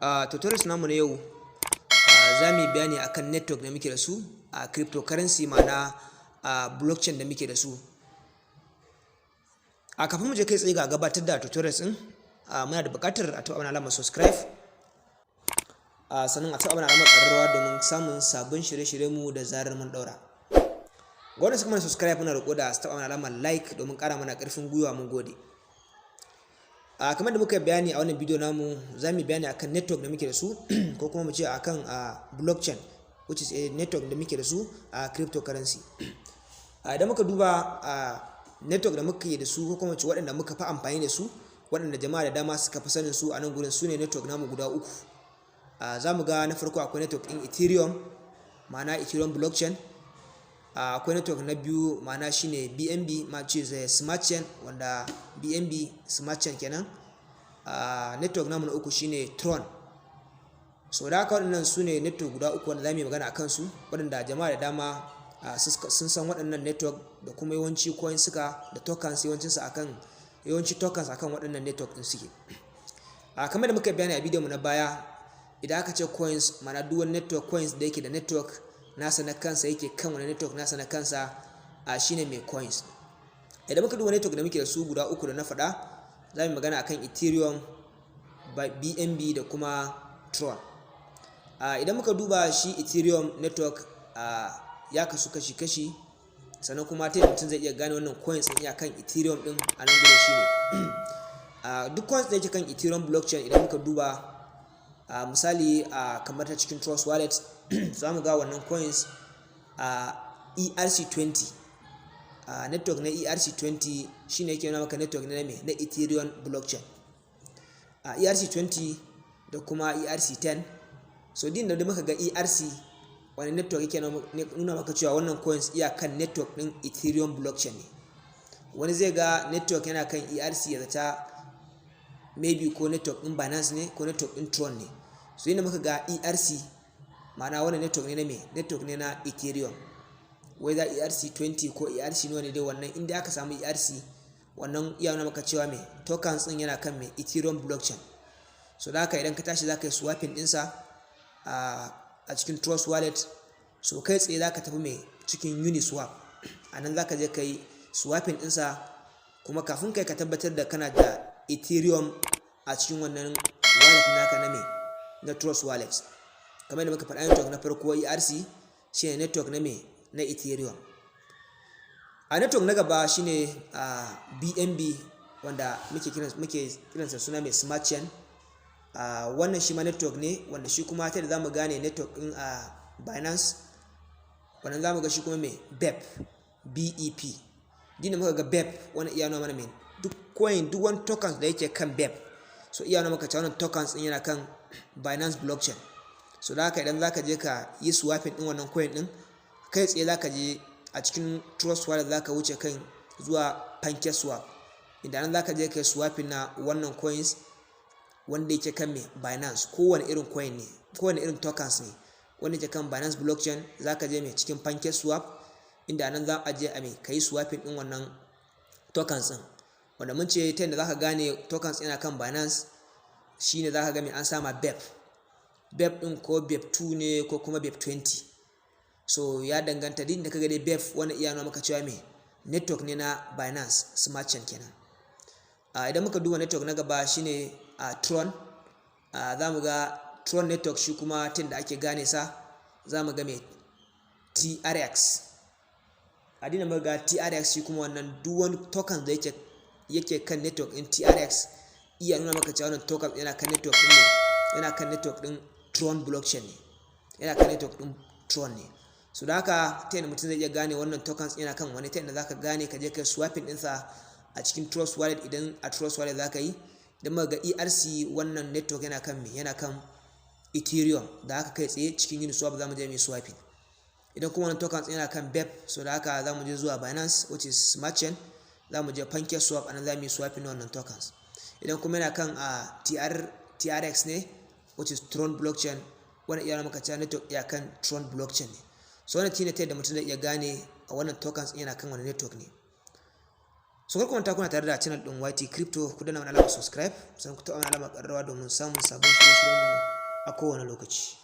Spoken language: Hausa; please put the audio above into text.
A tutorials namu na yau, za mu yi bayani akan network da muke da su a cryptocurrency, ma'ana a blockchain da muke da su. A kafin mu je kai tsaye ga gabatar da tutorials ɗin, muna da buƙatar a taɓa mana alamar subscribe, sannan a taɓa mana alamar ƙararrawa domin samun sabbin shirye-shiryenmu da zarar mun ɗaura. Ga wanda suka mana subscribe, muna roƙo da su taɓa mana alamar like domin ƙara mana ƙarfin gwiwa. Mun gode. A kamar da muka bayani, a wannan bidiyo namu za mu yi bayani akan network da muke da su, ko kuma mu ce akan blockchain, which is a network da muke da su a cryptocurrency. Idan muka duba network da muke da su, ko kuma ce waɗanda muka fi amfani da su, waɗanda jama'a da dama suka fi sanin su a nan gurin, su ne network namu guda uku. Za mu ga na farko akwai network ɗin Ethereum, ma'ana Ethereum blockchain. Akwai network na biyu, ma'ana shine BNB, ma ce Smart Chain, wanda BNB Smart Chain kenan. Network namu na uku shine Tron. So da haka waɗannan su ne network guda uku wanda za mu yi magana a kansu, waɗanda jama'a da dama sun san waɗannan network, da kuma yawanci coins suka da tokens, yawancinsu akan yawanci tokens akan waɗannan network ɗin suke. Kamar da muka bayani a bidiyon mu na baya, idan aka ce coins, ma'ana duk wani network coins da yake da network nasa na kansa, yake kan wani network nasa na kansa, shine mai coins. Idan muka duba network da muke da su guda uku da na faɗa, za mu magana akan Ethereum, BNB da kuma Tron. Idan muka duba shi Ethereum network, ya kasu kashi-kashi. Sannan kuma ta yadda mutum zai iya gane wannan coins ɗin iya kan Ethereum ɗin a nan gurin shine, duk coins da yake kan Ethereum blockchain, idan muka duba, misali kamar ta cikin Trust Wallet, za mu ga wannan coins a ERC20, network na ERC20 shine yake nuna maka network na me na Ethereum blockchain, ERC20 da kuma ERC10. So din da muka ga ERC, wani network yake nuna maka cewa wannan coins iya kan network din Ethereum blockchain ne. Wani zai ga network yana kan ERC ya zata maybe ko network din Binance ne ko network din Tron ne. So inda muka ga ERC, ma'ana wannan network ne na me? Network ne na Ethereum, whether ERC20 ko ERC nawa ne dai. Wannan inda aka samu ERC, wannan iya nuna maka cewa me tokens din yana kan me Ethereum blockchain. So da haka idan ka tashi zaka yi swapping ɗinsa a cikin Trust Wallet, so kai tsaye zaka tafi mai cikin Uniswap, a nan zaka je ka yi swapping ɗinsa. Kuma kafin kai ka tabbatar da kana da Ethereum a cikin wannan wallet naka na me na Trust Wallet. Kamar yadda muka faɗa, network na farko ERC shine network na me na Ethereum. A network na gaba shine a BNB, wanda muke kiransa suna mai Smart Chain. Wannan shi ma network ne wanda shi kuma ta da zamu gane network din a Binance, wannan zamu ga shi kuma mai BEP, BEP. Dina muka ga BEP, wannan iya nuna mana mai duk coin, duk wani tokens da yake kan BEP, so iya nuna maka cewa wannan tokens din yana kan Binance blockchain. So da haka idan zaka je ka yi swapping din wannan coin din, kai tsaye zaka je a cikin Trust Wallet, zaka wuce kan zuwa PancakeSwap, inda nan zaka je kai swapping na wannan coins wanda yake kan me Binance. Kowane irin coin ne, kowane irin tokens ne wanda yake kan Binance blockchain, zaka je mai cikin PancakeSwap, inda nan za a je a mai kai swapping din wannan tokens din. Wanda mun ce ta yadda zaka gane tokens yana kan Binance shine zaka ga mai an sama BEP. BEP din ko BEP 2 ne ko kuma BEP 20, so ya danganta. Din da kaga dai BEP, wannan iya nuna maka cewa me network ne na Binance Smart Chain kenan. Idan muka duba network na gaba shine Tron. Za mu ga Tron network, shi kuma tun da ake gane sa, za mu ga mai TRX. A dina muka ga TRX, shi kuma wannan duk wani token da yake kan network din TRX iya nuna maka cewa wannan token yana kan network din ne, yana kan network din Tron blockchain ne, yana kan network din Tron ne. So da haka ta yadda mutum zai iya gane wannan tokens yana kan wani, ta yadda zaka gane ka je kai swapping ɗinsa a cikin Trust Wallet, idan a Trust Wallet zaka yi, idan muka ga ERC, wannan network yana kan me? Yana kan Ethereum. Da haka kai tsaye cikin Uniswap za mu je mu swapping. Idan kuma wannan tokens yana kan BEP, so da haka za mu je zuwa Binance, which is Smart Chain, za mu je PancakeSwap, anan za mu yi swapping na wannan tokens. Idan kuma yana kan a TRX ne, which is Tron blockchain, wannan iya maka cewa network iya kan Tron blockchain ne. So wannan shine ta yadda mutum zai iya gane a wannan tokens yana kan wani network ne. So kar ku manta, kuna tare da channel din YT Crypto. Ku danna mana alamar subscribe, sannan ku taɓa mana alamar ƙararrawa domin samun sabon shirye-shiryen mu. A kowane lokaci.